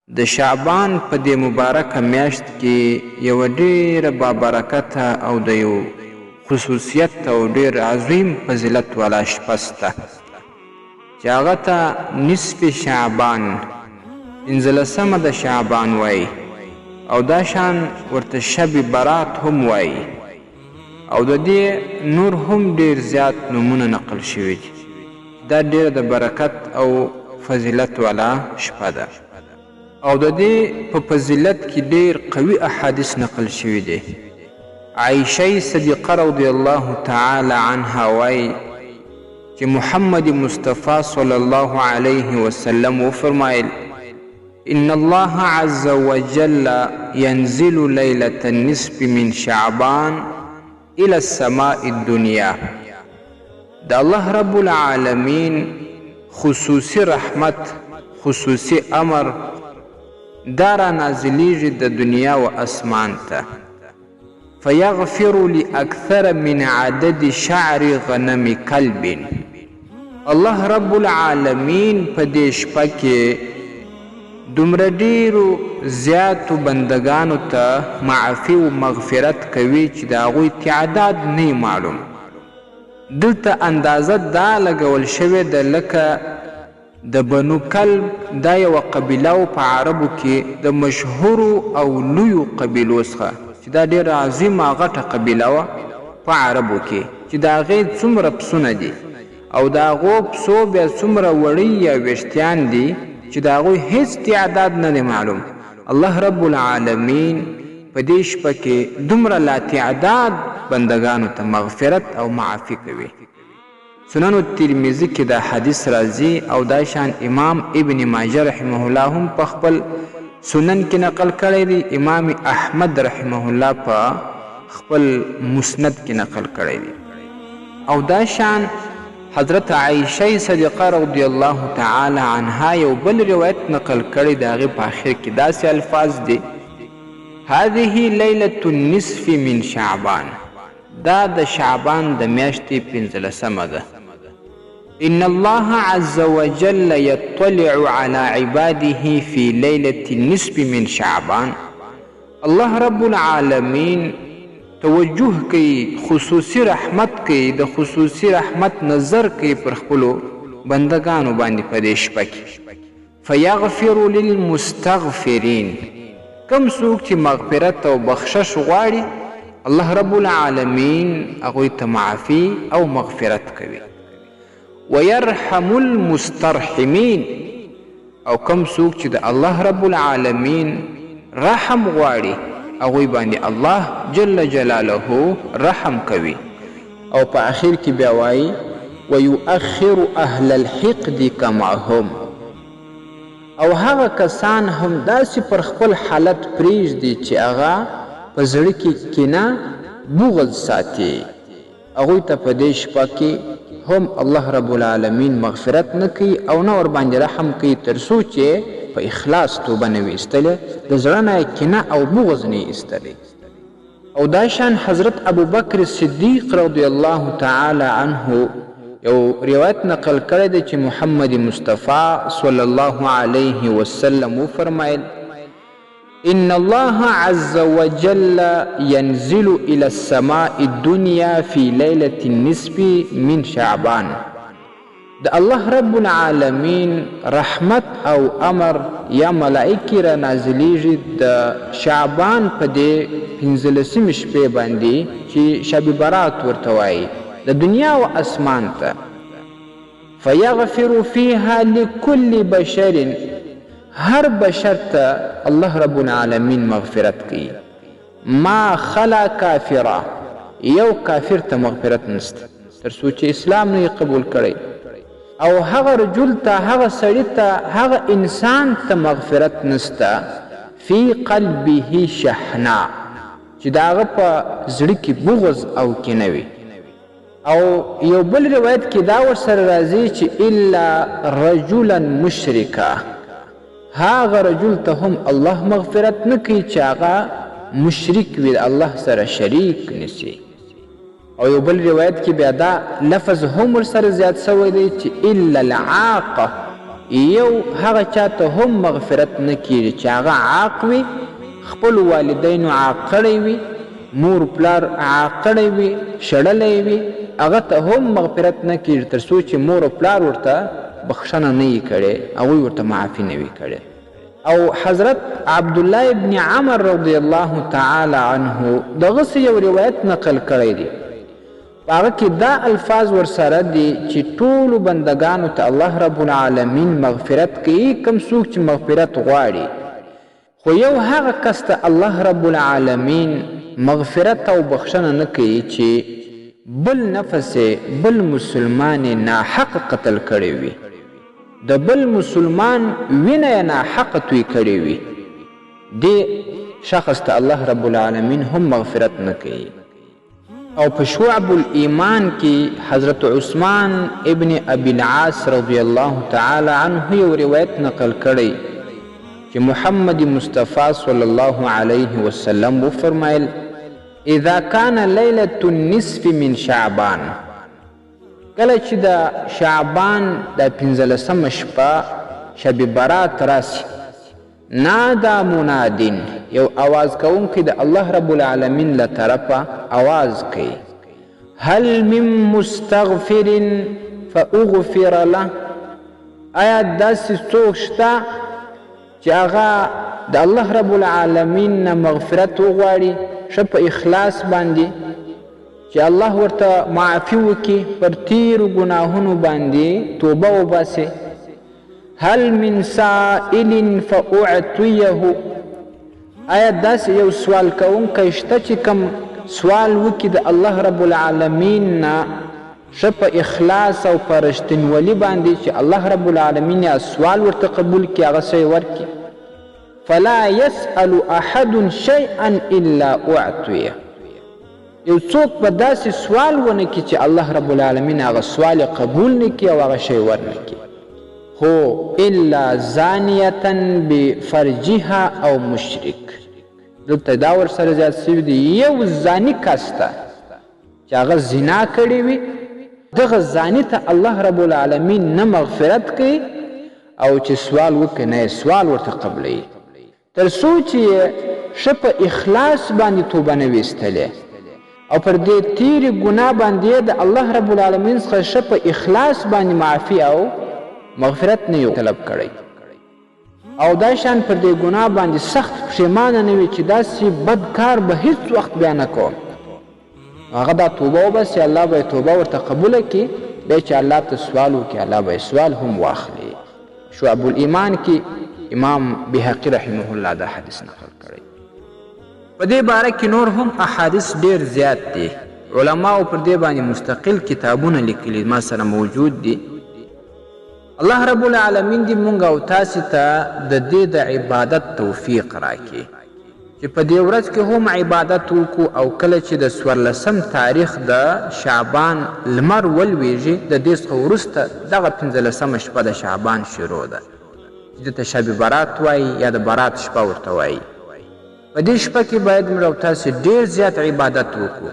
د شعبان په دې مبارکه میاشت کې یوه ډېره بابرکته او د یو خصوصیت او ډېر عظیم فضیلت والا شپه سته چې هغه ته نصف شعبان، پنځلسمه د شعبان، وایي او دا شان ورته شب برات هم وایي او د دې نور هم ډېر زیات نومونه نقل شوي دي. دا ډېره د برکت او فضیلت والا شپه ده او د دې په فضیلت کې ډېر قوي احادیث نقل شوي دي. عایشه صدیقه رضی الله تعالی عنها وایي چې محمد مصطفی صلی الله علیه وسلم وفرمایل: ان الله عز وجل ينزل ليلة النصف من شعبان الى السماء الدنيا. د الله رب العالمین خصوصي رحمت، خصوصي امر دا را نازلیږي د دنیا و اسمان ته، فیغفر لأکثر من عدد شعر غنم کلب. الله رب العالمین په دې شپه کې دومره ډېرو زیاتو بندګانو ته معافي او مغفرت کوي چې د هغوی تعداد نه معلوم. دلته اندازه دا لګول شوې ده لکه د بنو کلب، دا یوه قبیله وه په عربو کې د مشهورو او لویو قبیلو څخه، چې دا ډېره عظیمه غټه قبیله وه په عربو کې، چې د هغې څومره پسونه دي او د هغو پسو بیا څومره وړۍ یا ویښتیان دي چې د هغوی هیڅ تعداد نه دی معلوم. الله رب العالمین په دې شپه کې دومره لاتعداد بندګانو ته مغفرت او معافي کوي. سنن الترمذي کې دا حدیث راځي او دا شان امام ابن ماجه رحمه الله هم په خپل سنن کې نقل کړی دی، امام احمد رحمه الله په خپل مسند کې نقل کړی دی. او دا شان حضرت عایشه صدیقه رضی الله تعالی عنها یو بل روایت نقل کړی، د هغې په آخر کې داسې الفاظ دي: هذه لیلة النصف من شعبان، دا د شعبان د میاشتې پنځلسمه ده، ان الله عز وجل یطلع علی عباده فی لیلة النصف من شعبان. الله رب العالمین توجه کوي، خصوصي رحمت کوي، د خصوصي رحمت نظر کوي پر خپلو بندګانو باندې په دې شپه کې، فیغفر للمستغفرین، کوم څوک چې مغفرت او بخشش غواړي الله رب العالمین هغوی ته معافي او مغفرت کوي، ویرحم المسترحمین، او کوم څوک چې د الله رب العالمین رحم غواړي هغوی باندې الله جل جلاله رحم کوي. او په اخر کې بیا وایي: ویؤخر اهل الحقد کما هم، او هغه کسان هم داسې پر خپل حالت پرېږدي چې هغه په زړه کې کینه بغض ساتي، هغوی ته په دې شپه کې هم الله رب العالمین مغفرت نه کوي او نه ورباندې رحم کوي، تر څو چې په اخلاص توبه نه وي ایستلې، د زړه نه یې کینه او بغض نه وي ایستلی. او دا شان حضرت ابوبکر صدیق رضی الله تعالی عنه یو روایت نقل کړی دی چې محمد مصطفی صلی الله علیه وسلم وفرمایل: ان الله عز وجل ينزل الى السماء الدنيا في ليلة النصف من شعبان. د الله رب العالمین رحمت او امر یا ملائکې را نازلیږي د شعبان په دې پنځلسمې شپې باندې چې شب برات ورته وایي د دنیا و اسمان ته، فیغفر فیها لکل بشر، هر بشر ته الله رب العالمین مغفرت کوي، ما خلا کافرا، یو کافر ته مغفرت نشته تر څو چې اسلام نه قبول کړی، او هغه رجل ته، هغه سړي ته، هغه انسان ته مغفرت نشته فی قلبه شحنا، چې د هغه په زړه کې بغض او کینه وي. او یو بل روایت کې دا ورسره راځي چې الا رجلا مشرکا، هغه رجل ته هم الله مغفرت نه کوي چې هغه مشرک وي، د الله سره شریک نیسي. او یو بل روایت کې بیا دا لفظ هم ورسره زیات شوی دی چې الا العاق، یو هغه چاته هم مغفرت نه کیږي چې هغه عاق وي، خپلو والدینو عاق کړی وي، مور پلار عاق کړی وي، شړلی وي، هغه ته هم مغفرت نه کیږي تر څو چې مور او پلار ورته بخښنه نه وي کړې، هغوی ورته معافي نه وي کړې. او حضرت عبدالله ابن عمر رضی الله تعالی عنه دغسې یو روایت نقل کړی دی، په هغه کې دا الفاظ ورسره دي چې ټولو بندګانو ته الله رب العالمین مغفرت کوي کوم څوک چې مغفرت غواړي، خو یو هغه کس ته الله رب العالمین مغفرت او بخښنه نه کوي چې بل نفس یې، بل مسلمان یې ناحقه قتل کړی وي، د بل مسلمان وینه یې ناحقه توی کړې وي، دې شخص ته الله رب العالمین هم مغفرت نه کوي. او په شعب الایمان کې حضرت عثمان ابن ابي العاص رضی الله تعالی عنه یو روایت نقل کړی چې محمد مصطفی صلی الله علیه وسلم وفرمایل، اذا کان لیلة النصف من شعبان، کله چې د شعبان د پنځلسمه شپه شب برات راسي، نادا منادین، یو اواز کوونکی د الله رب العالمین له طرفه اواز کوي، هل من مستغفر فاغفر له، آیا داسې څوک شته چې هغه د الله رب العالمین نه مغفرت وغواړي ښه په اخلاص باندې چې الله ورته معافي وکړي، پر تیرو ګناهونو باندې توبه وباسي؟ هل من سائل فاعطیه، آیا داسې یو سوال کوونکی شته چې کوم سوال وکړي د الله رب العالمین نه ښه په اخلاص او په رښتینولي باندې چې الله رب العالمین یا سوال ورته قبول کړي، هغه څه یې ورکړي؟ فلا يسأل احد شیئا الا اعطیه، یو څوک به داسې سوال ونه کړي چې الله رب العالمین هغه سوال قبول نه کړي او هغه شی ورنه کړي، خو الا زانیة بفرجها او مشرک، دلته دا ورسره زیات شوي دي، یو زاني کس ته چې هغه زنا کړې وي، دغه زاني ته الله رب العالمین نه مغفرت کوي او چې سوال وکړي نه یې سوال ورته قبلوي، تر څو چې یې ښه په اخلاص باندې توبه نه وي ایستلې او پر دې تېرې ګناه باندې یې د الله رب العالمین څخه ښه په اخلاص باندې معافي او مغفرت نه وي طلب کړی او دا شان پر دې ګناه باندې سخت پښېمانه نه وي چې داسې بد کار به هیڅ وخت بیا نه کوم، هغه دا توبه وباسي، الله به یې توبه ورته قبوله کړي، بیا چې الله ته سوال وکړي الله به یې سوال هم واخلي. شعب الایمان کې امام بیهقي رحمه الله دا حدیث نقل کړی. په دې باره کې نور هم احادیث ډیر زیات دي، علماو پر دې باندې مستقل کتابونه لیکلي، ما سره موجود دي. الله رب العالمین دې مونږ او تاسې ته د دې د عبادت توفیق راکړي چې په دې ورځ کې هم عبادت وکړو او کله چې د څوارلسم تاریخ د شعبان لمر ولویږي د دې څخه وروسته دغه پنځلسمه شپه د شعبان شروع ده چې دې ته شب برات وایي یا د برات شپه ورته وایي. په دې شپه کې باید موږ او تاسې ډېر زیات عبادت وکړو.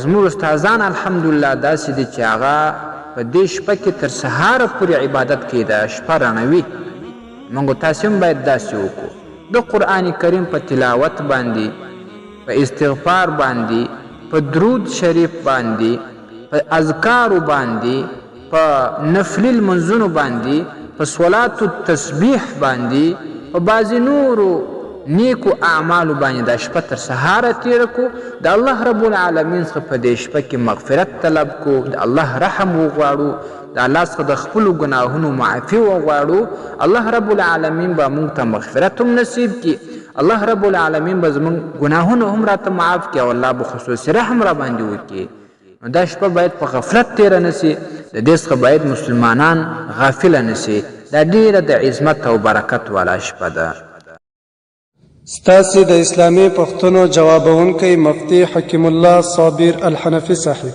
زموږ استادان الحمدلله داسې دي چې هغه په دې شپه کې تر سهاره پورې عبادت کوي، دا شپه رڼوي. موږ او تاسې هم باید داسې وکړو، د قرآن کریم په تلاوت باندې، په استغفار باندې، په درود شریف باندې، په اذکارو باندې، په نفلي لمونځونو باندې، په صلات التسبیح باندې، په بعضې نورو نیکو اعمالو باندې دا شپه تر سهاره تیره کړو، د الله رب العالمین څخه په دې شپه کې مغفرت طلب کړو، د الله رحم وغواړو، د الله څخه د خپلو ګناهونو معافي وغواړو، الله رب العالمین به مونږ ته مغفرت هم نصیب کړي، الله رب العالمین به زمونږ ګناهونه هم راته معاف کړي او الله به خصوصي رحم راباندې وکړي. نو دا شپه باید په غفلت تیره نه سي، د دې څخه باید مسلمانان غافله نه سي، دا ډیره د عظمت او برکت والا شپه ده. ستاسې د اسلامي پوښتنو جوابوونکی مفتي حکیم الله صابر الحنفي صاحب.